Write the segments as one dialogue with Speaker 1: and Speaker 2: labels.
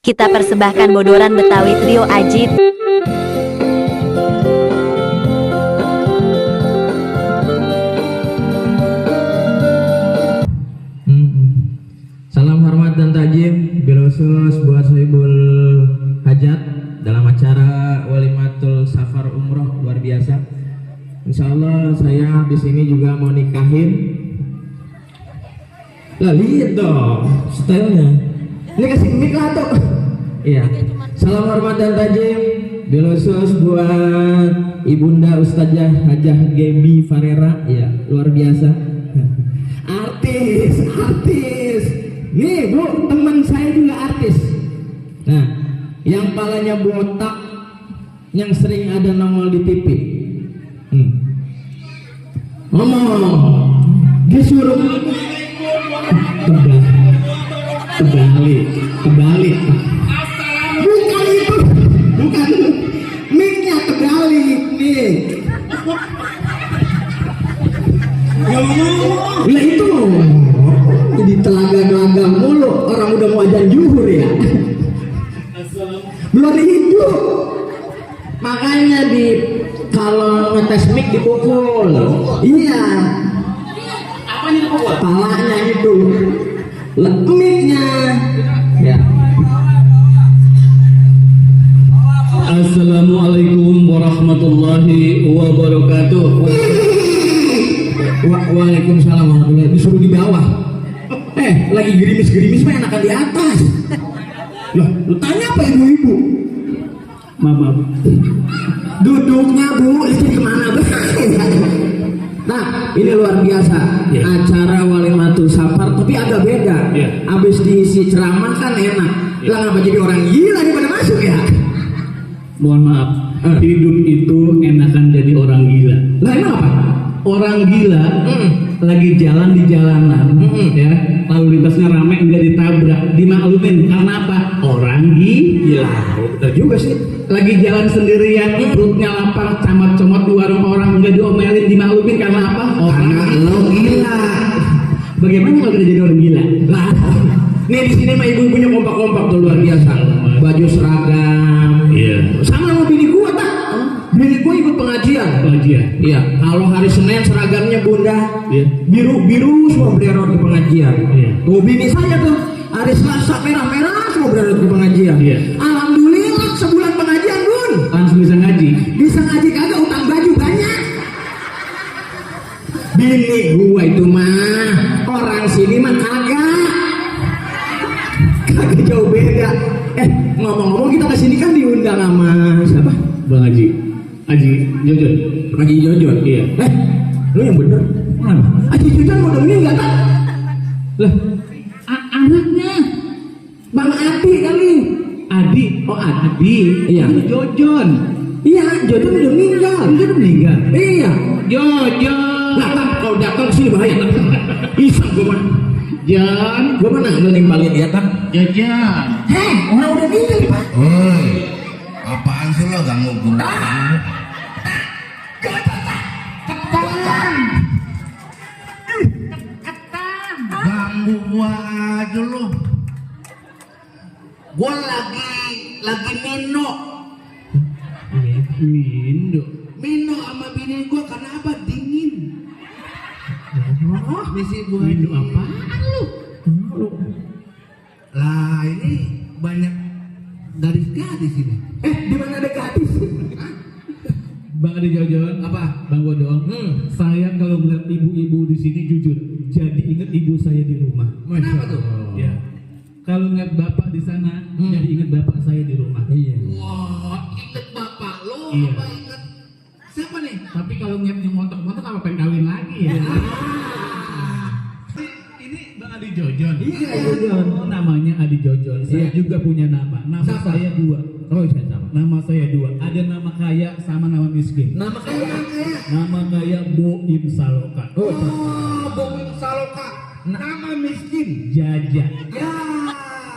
Speaker 1: Kita persembahkan Bodoran Betawi Trio Ajib.
Speaker 2: Salam hormat dan takjim bilosus buat Sohibul Hajat dalam acara Walimatul Safar Umroh luar biasa. Insya Allah saya di sini juga mau nikahin. Lah lihat dong stylenya. Ini kasih mic lah tuh. Iya. Salam hormat dan takjim bilosus buat Ibunda Ustazah Hajah Gebi Farera. Ya luar biasa. Artis. Nih bu, teman saya juga artis. Nah, yang palanya botak, yang sering ada nongol di TV. Ngomong, disuruh kebalik. Bukan itu, bukan. Mic-nya kebalik nih. Lah itu jadi telaga-telaga mulu, orang udah mau azan zuhur ya. Belum hidup. Makanya kalau ngetes mic dipukul. Iya. Apanya dipukul? Palanya itu. Mic-nya. Ya.
Speaker 3: Assalamualaikum warahmatullahi wabarakatuh.
Speaker 2: Waalaikumsalam warahmatullahi wabarakatuh. Disuruh di bawah. Lagi gerimis mah enakan di atas. Lah, lu tanya apa ibu-ibu?
Speaker 3: Maaf.
Speaker 2: Duduknya bu, itu kemana bu? Nah, ini luar biasa. Acara Walimatul Safar, tapi agak beda. Abis diisi ceramah kan enak. Lah ngapa jadi orang gila nih pada masuk ya?
Speaker 3: Mohon maaf. Hidup itu enakan jadi orang gila.
Speaker 2: Lah emang apa?
Speaker 3: Orang gila lagi jalan di jalanan, ya, lalu lintasnya ramai enggak ditabrak, dimaklumin karena apa? Orang gila.
Speaker 2: Bener juga sih.
Speaker 3: Lagi jalan sendirian, perutnya lapar, camat-comot di warung orang enggak diomelin, dimaklumin karena apa?
Speaker 2: Karena lo gila.
Speaker 3: Bagaimana kalau kita jadi orang gila?
Speaker 2: Lah, nih di sini mah ibu-ibunya kompak-kompak tuh luar biasa. Baju seragam.
Speaker 3: Iya.
Speaker 2: Sama sama bini gua tak. Bini gua ikut pengajian. Iya. Kalau hari Senin seragamnya bunda.
Speaker 3: Iya.
Speaker 2: Biru semua beliau ke pengajian.
Speaker 3: Iya.
Speaker 2: Tuh bini saya tuh hari Selasa merah semua beliau ke pengajian.
Speaker 3: Iya.
Speaker 2: Alhamdulillah sebulan pengajian bun.
Speaker 3: Langsung bisa ngaji.
Speaker 2: Bisa ngaji kagak, utang baju banyak. Bini gua itu mah orang sini mah kagak jauh beda. Ngomong-ngomong kita kesini kan diundang sama siapa?
Speaker 3: Bang Haji Jojon.
Speaker 2: Haji Jojon.
Speaker 3: Iya.
Speaker 2: Lu yang bener. Haji Jojon mau dongeng nggak tak?
Speaker 3: Lah, anaknya
Speaker 2: Bang Adi kali.
Speaker 3: Adi. Oh Adi.
Speaker 2: Iya.
Speaker 3: Itu Jojon.
Speaker 2: Iya, Jojon udah meninggal.
Speaker 3: Udah meninggal.
Speaker 2: Iya.
Speaker 3: Jojon.
Speaker 2: Lah tak kalau datang sini bahaya. Iseng gua mah.
Speaker 3: Jon.
Speaker 2: Gua mana menimpalin dia tak?
Speaker 3: Jojon.
Speaker 2: Orang udah meninggal Pak.
Speaker 4: Apaan sih lo ganggu gue? Ganggu gua aja lo. Gua lagi Mino sama bini gua karena apa? Dingin. Misi gua
Speaker 3: Mino apaan lu?
Speaker 4: Lah ini banyak gadis ini.
Speaker 2: Di mana ada gadis?
Speaker 3: Bang Adi Jojon.
Speaker 4: Apa?
Speaker 3: Bang Bodong. Saya kalau melihat ibu-ibu di sini jujur, jadi ingat ibu saya di rumah.
Speaker 4: Kenapa tuh?
Speaker 3: Ya. Kalau ngeliat bapak di sana, jadi ingat bapak saya di rumah.
Speaker 2: Iya.
Speaker 4: Wah, inget bapak lo
Speaker 3: Iya.
Speaker 4: apa inget siapa nih?
Speaker 3: Tapi kalau ngeliat yang montok-montok apa pengen kawin lagi ya? Ini Bang Adi Jojon.
Speaker 2: Iya, Jojon.
Speaker 3: Oh, namanya Adi Jojon. Saya juga punya nama. Nama
Speaker 2: Siapa?
Speaker 3: saya dua.
Speaker 2: Oh iya sama.
Speaker 3: Nama saya dua. Ada nama kaya sama nama miskin.
Speaker 2: Nama kaya.
Speaker 3: Nama kaya Boim Saloka.
Speaker 2: Oh,
Speaker 4: Bobin Saloka. Nama miskin.
Speaker 3: Jajan.
Speaker 4: Ya.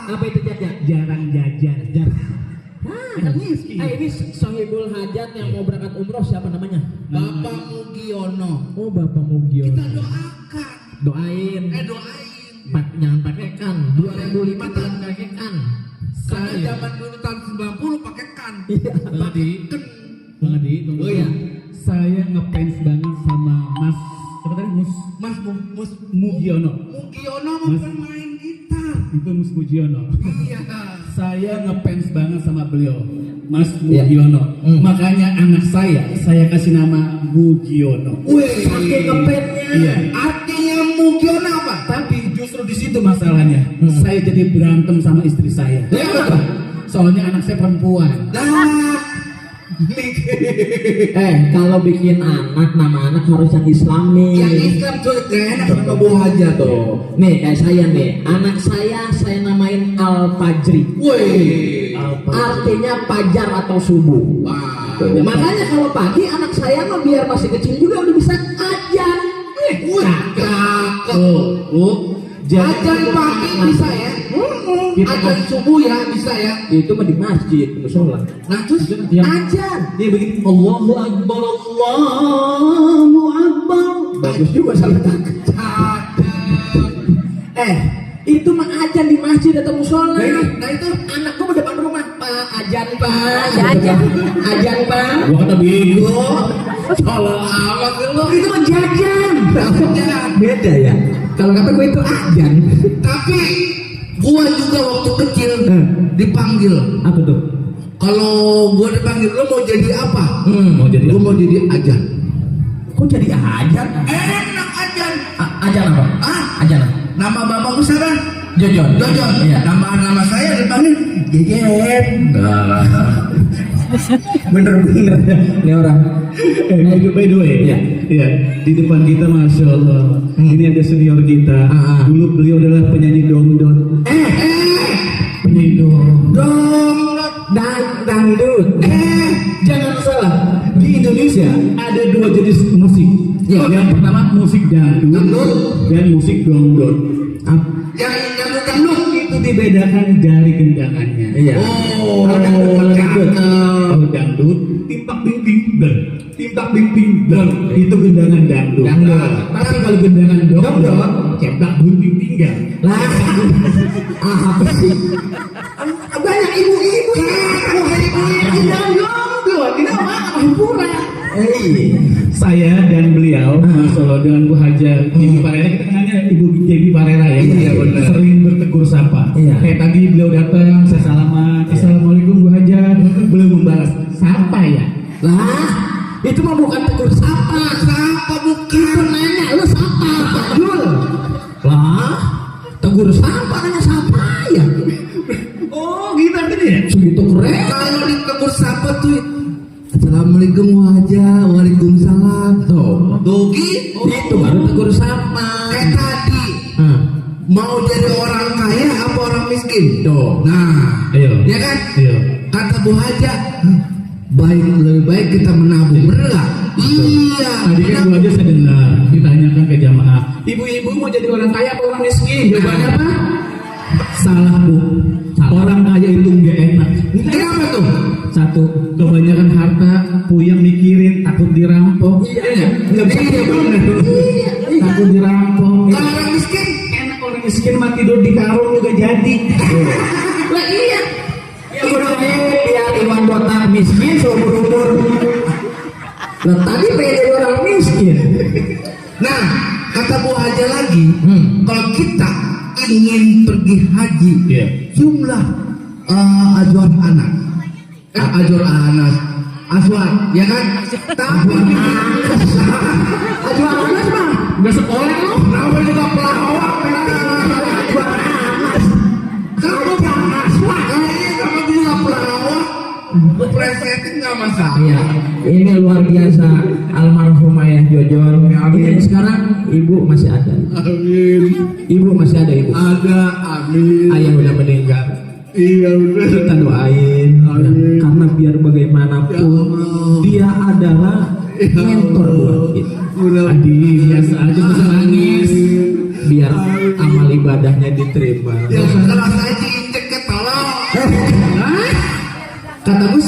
Speaker 2: apa itu jajan?
Speaker 3: Jarang jajan.
Speaker 2: Miskin. Ini Sohibul Hajat yang mau berangkat umroh siapa namanya?
Speaker 4: Bapak Mugiono.
Speaker 2: Oh Bapak Mugiono.
Speaker 4: Kita doakan.
Speaker 2: Doain.
Speaker 4: Doain.
Speaker 2: Jangan pakai kan. 2005 jangan pakai kan.
Speaker 4: Kagak zaman dulu tahun 90 pakai kan.
Speaker 3: Bang Adi,
Speaker 4: Ken.
Speaker 3: Bang Adi, tunggu.
Speaker 2: Oh iya.
Speaker 3: Saya ngefans banget sama Mas siapa tadi?
Speaker 4: Mas
Speaker 3: Mugiono.
Speaker 4: Mugiono mau main gitar.
Speaker 3: Itu Mus Mugiono.
Speaker 4: Iya.
Speaker 3: Saya ngefans banget sama beliau, Mas
Speaker 2: Iya.
Speaker 3: Mugiono. Makanya anak saya kasih nama Mugiono.
Speaker 4: Wih,
Speaker 2: Saking ngefansnya.
Speaker 3: Iya.
Speaker 4: artinya Mugiono apa?
Speaker 3: Tapi justru di situ masalahnya. Saya jadi berantem sama istri saya.
Speaker 2: Kenapa?
Speaker 3: Soalnya anak saya perempuan.
Speaker 4: Nah,
Speaker 2: Kalau bikin anak, nama anak harus yang islami.
Speaker 4: yang Islam tuh gak enak sama Bu Haja tuh.
Speaker 2: Nih kayak saya nih, anak saya namain Al Fajri.
Speaker 4: Wih.
Speaker 2: Artinya fajar atau subuh.
Speaker 4: Wah.
Speaker 2: Makanya kalau pagi anak saya mah biar masih kecil juga udah bisa ajan.
Speaker 4: Cakep.
Speaker 2: Ajan
Speaker 4: pagi bisa ya? Ajan subuh ya bisa ya?
Speaker 2: Itu mah di masjid, musola.
Speaker 4: Nah terus
Speaker 2: Ajan.
Speaker 3: Dia begini, Allahu Akbar, Allahu Akbar.
Speaker 2: Bagus juga salah takut. Itu mah ajan di masjid atau musola.
Speaker 4: Nah itu
Speaker 2: Anak gua depan rumah, Pak, ajan Pak.
Speaker 1: Ajan.
Speaker 2: Ajan Pak.
Speaker 3: Gua kata bingung.
Speaker 4: salah amat lu.
Speaker 2: Itu mah jajan.
Speaker 4: Ajan.
Speaker 2: Beda ya. Kalau kata gue itu ajan.
Speaker 4: Tapi gua juga waktu kecil dipanggil.
Speaker 2: Apa tuh?
Speaker 4: Kalau gua dipanggil lu mau jadi apa?
Speaker 3: Mau jadi
Speaker 4: Gua mau jadi ajan.
Speaker 2: Kok jadi ajan?
Speaker 4: Enak ajan.
Speaker 2: Ajan apa? Ajan apa?
Speaker 4: Nama bapakku siapa?
Speaker 2: Jojon.
Speaker 4: Jojon.
Speaker 2: Iya.
Speaker 4: Nama saya dipanggil Jejen.
Speaker 2: Bener-bener ini orang.
Speaker 3: By the way,
Speaker 2: Iya.
Speaker 3: ya, di depan kita Masya Allah, ini ada senior kita. Dulu beliau adalah penyanyi dangdut. Penyanyi
Speaker 2: Dangdut. Jangan salah. Di Indonesia
Speaker 3: Ada dua jenis musik. Yang pertama musik dangdut dan musik dangdut.
Speaker 4: Yang dangdut.
Speaker 3: Itu dibedakan dari gendangannya.
Speaker 2: Iya.
Speaker 4: Oh,
Speaker 3: Kalau dangdut, timpak bing dan timpak bing dan itu gendangan dangdut. Tapi kalau gendangan dangdut, ceplak gunting tinggal.
Speaker 2: Lah. Apa sih? Banyak ibu-ibu. Dangdut. Ini apa? Hiburan.
Speaker 3: Saya dan beliau, Mas Solo dengan Bu Haja, Ibu Parera, kita kenalnya Ibu Jebi Parera ya.
Speaker 4: Iya, benar.
Speaker 3: Sering bertegur sapa.
Speaker 2: Iya.
Speaker 3: Kayak tadi beliau datang, saya salaman, Assalamualaikum Bu Haja, beliau membalas, sapa ya.
Speaker 2: Lah, itu mah bukan tegur sapa.
Speaker 4: Siapa bukan?
Speaker 2: Itu nanya, lu sapa Pak Jul? Lah, tegur sapa nanya sapa ya.
Speaker 3: Oh gitu artinya ya?
Speaker 2: Segitu keren.
Speaker 4: Kalau ditegur siapa tuh? Assalamualaikum wajah, waalaikumsalam. Tuh gitu.
Speaker 2: Itu baru tegur sapa.
Speaker 4: Kayak tadi mau jadi orang kaya apa orang miskin?
Speaker 2: Tuh.
Speaker 4: Nah,
Speaker 3: Ayo.
Speaker 4: ya kan?
Speaker 3: Iya.
Speaker 4: Kata Bu Haja, lebih baik kita menabung, bener nggak? Iya.
Speaker 3: Tadi kan Bu Haja saya dengar ditanyakan ke jamaah, ibu-ibu mau jadi orang kaya apa orang miskin? Jawabannya apa? Salah Bu. Orang kaya itu nggak enak.
Speaker 4: Kenapa tuh?
Speaker 3: Satu, kebanyakan harta, puyeng mikirin, takut dirampok.
Speaker 4: Iya.
Speaker 3: Nggak bisa takut dirampok.
Speaker 4: Kalau orang miskin,
Speaker 3: Enak orang miskin mah tidur di karung juga jadi.
Speaker 2: Lah iya. Ya udah dia Iwan Botak miskin seumur umur. Lah tadi pengen jadi orang miskin.
Speaker 4: nah kata Bu Haja lagi, kalau kita ingin pergi haji,
Speaker 3: Iya.
Speaker 4: jumlah ajuan anak, ajuan anak, aswan, ya kan? Tapi
Speaker 2: Ajuan Anas mah
Speaker 3: Nggak sekolah lo?
Speaker 4: nama juga pelawak,
Speaker 2: Ajuan Anas.
Speaker 4: kamu aswan, kayaknya kamu juga pelawak, plesetin nggak masalah.
Speaker 2: Iya, ini luar biasa almarhumah ya Jojon. Ini sekarang ibu masih ada.
Speaker 4: Amin.
Speaker 2: Ibu masih ada ibu.
Speaker 4: Ada, amin.
Speaker 2: Ayah udah meninggal.
Speaker 4: Iya udah.
Speaker 2: Kita doain
Speaker 4: Amin.
Speaker 2: karena biar bagaimanapun
Speaker 4: Ya Allah.
Speaker 2: dia adalah mentor buat kita.
Speaker 3: Adi, biasa aja bisa nangis.
Speaker 2: Biar amal ibadahnya diterima.
Speaker 4: Yang keras aja injek ke tolong.
Speaker 2: Kata gue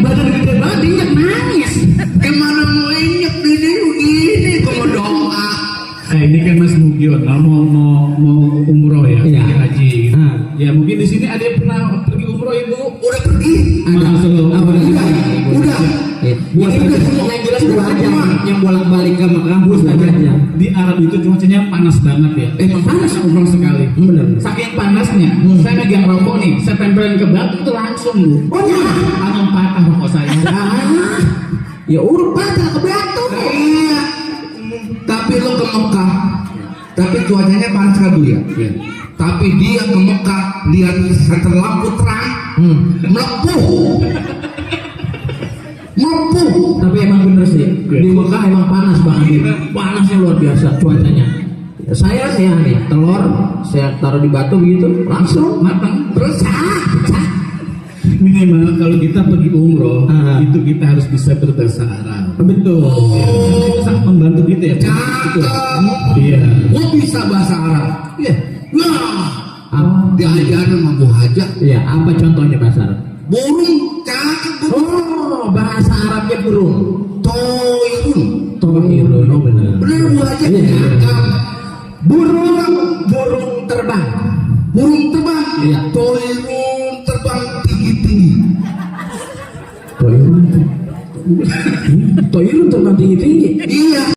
Speaker 2: badan gede banget injek nangis.
Speaker 4: Gimana mau injek ini begini kalau doa.
Speaker 3: Ini kan Mas Mugiono mau umroh ya,
Speaker 2: Iya.
Speaker 3: haji.
Speaker 2: Ah.
Speaker 3: Ya mungkin di sini ada yang pernah
Speaker 4: pergi.
Speaker 2: Ada. Apa
Speaker 4: Udah.
Speaker 2: Buat yang jelas gua aja yang bolak-balik ke kampus aja.
Speaker 3: Di Arab itu cuacanya panas banget ya.
Speaker 2: Emang panas
Speaker 3: Umroh sekali.
Speaker 2: bener.
Speaker 3: Saking panasnya, saya megang rokok nih, saya tempelin ke batu itu langsung Bu.
Speaker 2: Oh ya.
Speaker 3: Langsung patah rokok saya.
Speaker 2: Ya udah patah ke batu.
Speaker 4: Iya. Tapi lo ke Mekah. Tapi cuacanya panas kan ya.
Speaker 3: Iya.
Speaker 4: Tapi dia ke Mekah lihat setelah lampu terang melepuh.
Speaker 2: Tapi emang bener sih di Mekah emang panas banget, panasnya luar biasa cuacanya. Saya nih telur saya taruh di batu begitu langsung matang terus
Speaker 3: Minimal kalau kita pergi umroh, itu kita harus bisa berbahasa Arab.
Speaker 2: betul.
Speaker 3: Itu sangat membantu kita ya.
Speaker 4: Cakep.
Speaker 3: Iya.
Speaker 4: Gue bisa bahasa Arab.
Speaker 2: Iya.
Speaker 4: Nah, diajarin sama Bu Haja.
Speaker 2: Iya, apa contohnya bahasa Arab?
Speaker 4: Burung cakep burung.
Speaker 2: Oh, bahasa Arabnya burung.
Speaker 4: Toirun.
Speaker 2: Tohirun, oh benar.
Speaker 4: Bener Bu Haja.
Speaker 2: Iya.
Speaker 4: Cakep.
Speaker 2: Burung terbang.
Speaker 4: Burung terbang.
Speaker 2: Iya.
Speaker 4: Toirun terbang tinggi-tinggi.
Speaker 2: Tohirun terbang tinggi-tinggi.
Speaker 4: Iya.